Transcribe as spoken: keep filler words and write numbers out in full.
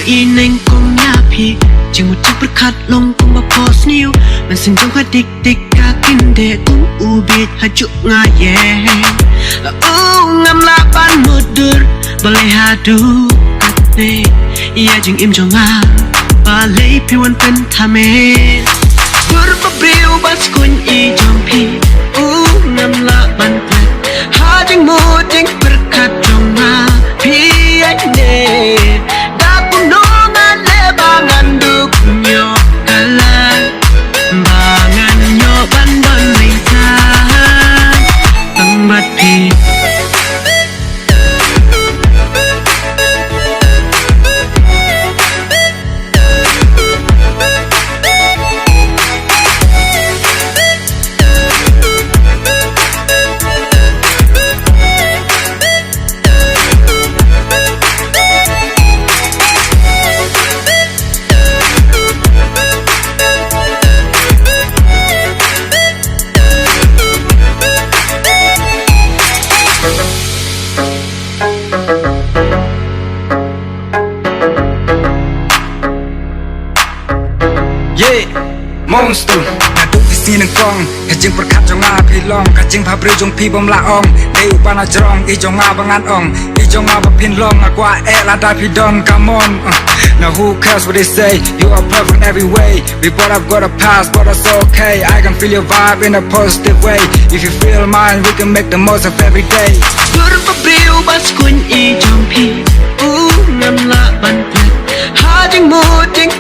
I neng kong ïa phi, jingmut jingpyrkhat long kumba pos niu. Mynsiem jong ka dik dik ka kyndeh kum u bit ha juk nga, yeah. La u ngam lah ban mutdur, balei haduh katne ïa jingim jong nga, balei phi wan pynthame. Bor ba briew ba skuiñ i jong phi, u ngam lah ban phet ha jingmut jingpyrkhat jong nga. Phi ai ne, da kumno nga leh ba ngan duk ñiuh, ka la ba ngan ñiuh ban don ring tang bad phi. Yeah, Monster. Naduh phi sngi nyngkong, ka jingpyrkhat jong nga phi long, ka jingbhabriew jong phi bym lah ong. Dei u ba na jrong, i jong nga ba ngan ong, i jong nga ba phin long. Nga kwah eh lada phi don, come on. Uh, now who cares what they say? You are perfect in every way. We both have got a past, but that's okay. I can feel your vibe in a positive way. If you feel mine, we can make the most of every day. Bor ba briew ba skuiñ i jong phi, u ngam lah ban phet ha jingmut jing